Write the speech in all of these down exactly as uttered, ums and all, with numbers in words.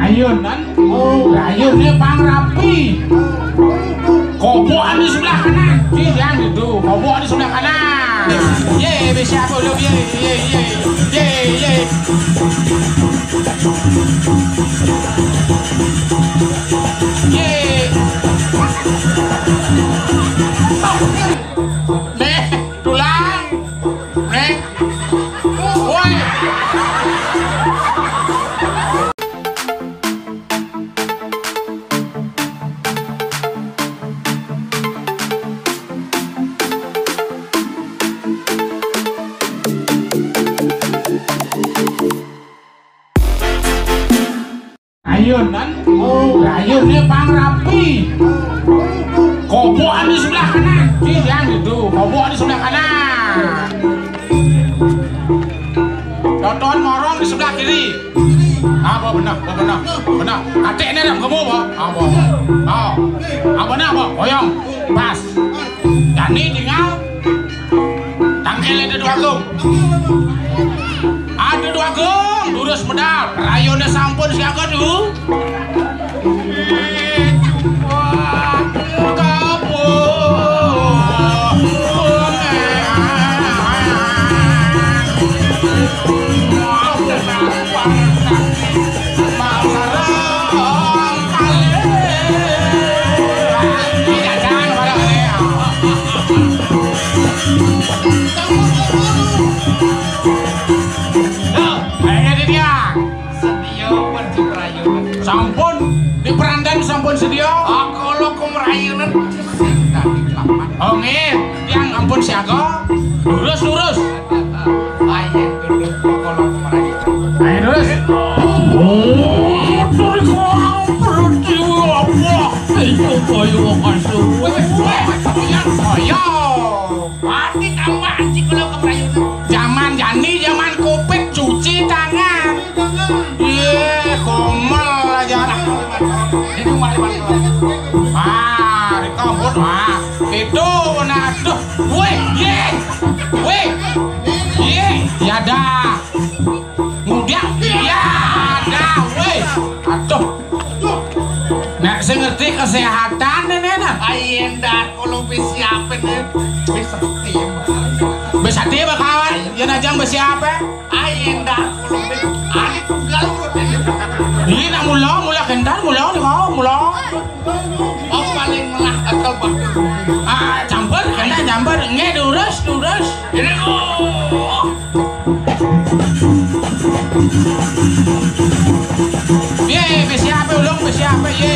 Ayunan, oh, ayunnya pang rapi. Kobok di sebelah kanan. Di yang itu, kobok di sebelah kanan. Ye, bisa apa lu? Ye, ye, ye, ye, ye. Ye. Nih, tulang. Nih. Woi. Ayunan, oh, ayunnya pang rapi. Kobok di sebelah kanan. Di yang itu, kobok di sebelah kanan. Toton morong di sebelah kiri. Apa benar, apa benar, benar. Katik ini dah kamu apa? Apa? Oh. Apa benar apa? Koyong. Pas. Jani tinggal tangkil ada dua gong. Ada dua gong, lurus medal. Rayone sampun siaga tuh. Nah, kayaknya dia. Sedia pun diperayunan. Sampun, di perandan sampun sedia. Aku lo kumrayunan. Oke, yang ampun siaga. Lurus, lurus. Ayo, duduk, kalau kumrayunan. Ayo, lurus. Oh, dari kau perlu apa? Itu kayu kasih. Ayo. Mati tambah anjing kalau keprayonan. Zaman jani, zaman covid, cuci tangan. Iya, komel aja. Itu mah, mah. Ah, dikabut, ah. Itu, nah, aduh. Weh, ye. Weh. Ye, ya dah. Mudah, ya dah, weh. Aduh. Nek sing ngerti kesehatan ini nah. Ayen dah kalau bisa apa nih? Bisa tim. Bisa tim kawan. Ya najang bisa apa? Ayen dah kalau bisa. Ari tunggal urut ini. Ini nak mula, mula kendal, mula nih kau, mula. Apa paling melah akal batu? Ah, campur, kena campur. Nge durus, durus. Ini kok. Ye, besi apa ulung, besi apa, ye.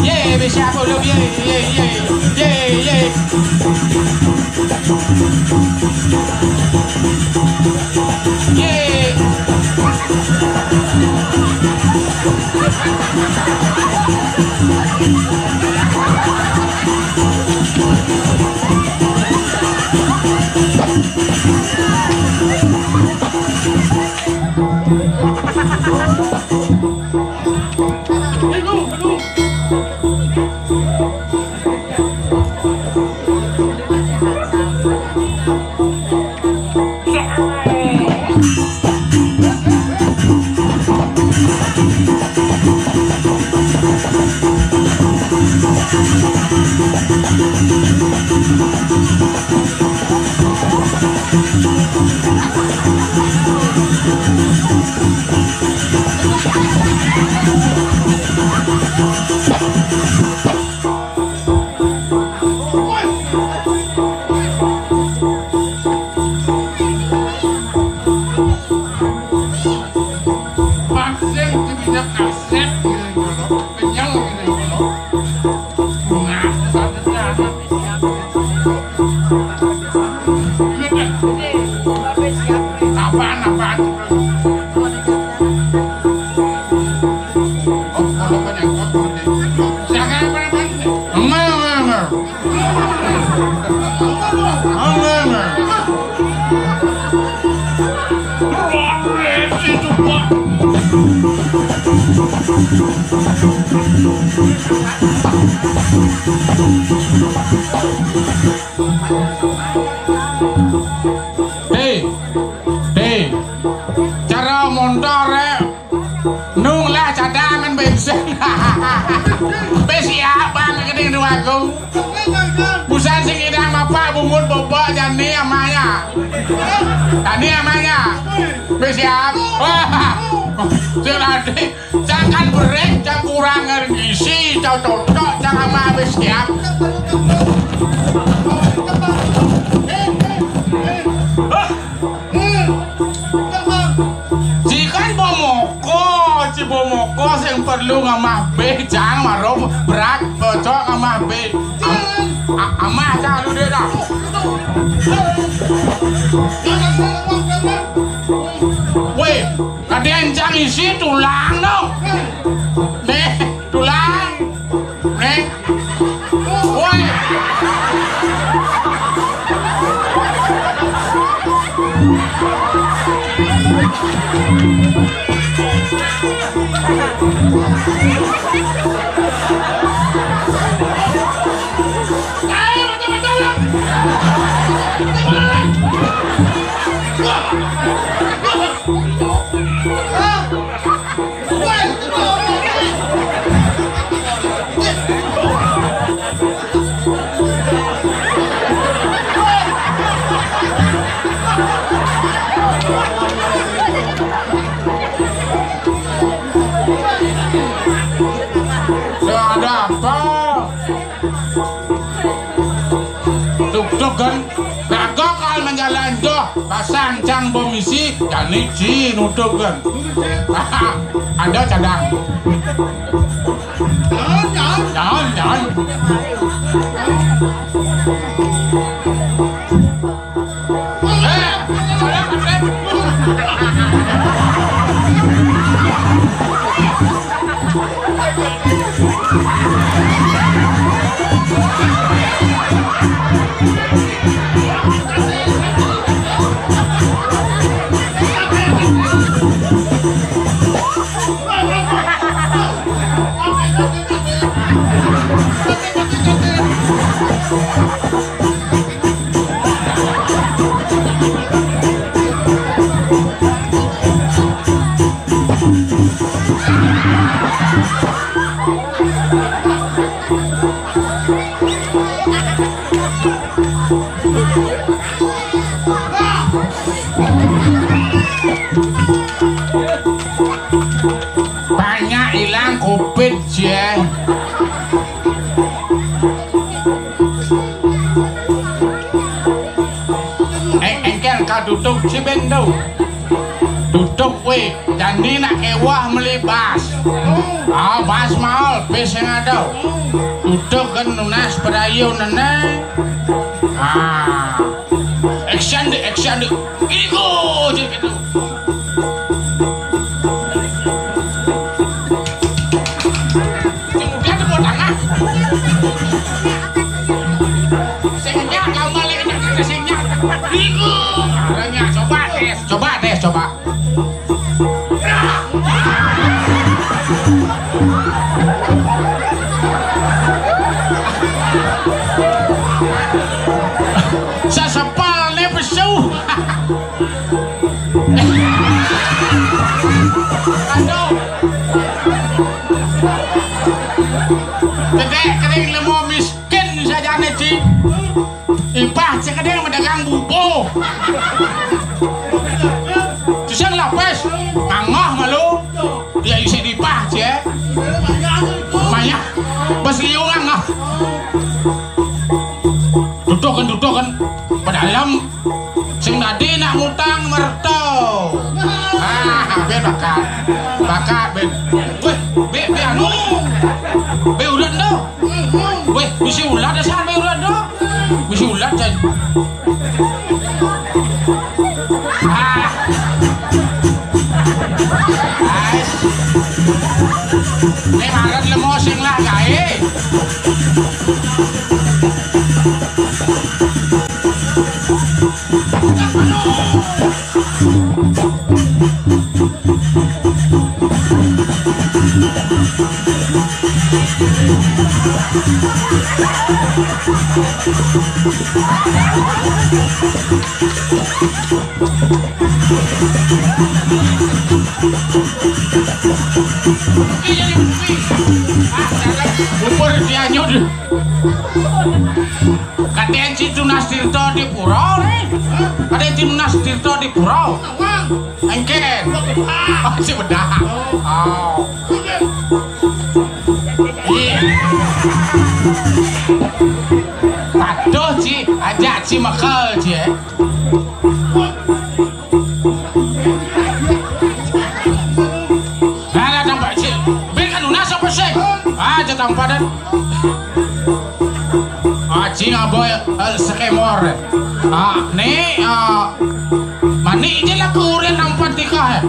Ye, besi apa ulung, ye, ye, ye. Ye, ye. Ye. Vaksin di minyak kaset gitu, kenyal gitu. Nah, selanjutnya. Apaan, apaan? Oh, kalau banyak kotor deh. Siapa yang pernah main? Enggak, enggak, enggak. Enggak, enggak. Itu, Pak. Hei, hei, cara montor, eh. Nung lah cada Jangan bensin. Wis siap, Bang, gedeng dua aku. Busan sing idang bapak bungut bobok jani amanya. Jani amanya. Wis siap. Wah. Sing ade, jangan berek, jangan kurang ngisi, cau cocok, jangan amah wis siap. Hah? Jikan bomoko, ci bomoko sing perlu ngamah be, jang maro berat, cocok ngamah be. Am-, a-, amah cang dulu deh dah. Weh, kadén cang isi tulang no. Nih, tulang. Nih. Woi. Ada apa? Tuk-tuk kan? Raga kal menjalan joh, pasang cang bomisi, jani ci nutup kan. Ada cadang. Jangan, jangan. Jangan, jangan. Banyak ilang covid, Jeng. Eng-, engkel ka tutup si bendo. Tutup weh, jani nak kewah meli bas. Ah, bas maol, bis yang ada. Tutup kan nunas perayu nene. Ah, action deh, action deh. Ini go, jadi gitu. Kemudian tepuk tangan. Sing nyak, kamu lagi nyak, kita sing nyak. Iku. Arenya, coba tes, coba tes, coba. Sesepal nih pesu. Aduh. Dedek kering lemo miskin sajane, Ci. Ipah cek ada yang mendagang bubu. Tusang lapes, ngangah malu. Dia isi dipah, Ci. Banyak. Bas liu ngangah. Dudukan, dudukan. Pada alam. Sing dadi nak ngutang merto. Ah, ben bakat. Bakat, ben. Weh, be, be anu. Be urut tu. Weh, bisi ulat dasar be urut tu. Bisi ulat jan. Ah. Ais. Ni makan lemo sing lah gae. Umur dianyud. Katen si Tunas Tirta di pura. Katen si Tunas Tirta di pura. Engken. Oh, si bedah. Oh. Iya. Patuh, Ci. Ajak Ci mekel, Ci, eh. Nah, nah, tampak, Ci. Bin kan lunas apa sih? Ah, aja tampak dan. Ah, Ci ngaboi, eh, sekemor. Ah, nih, ah, mani aja lah kurin nampak tikah, eh.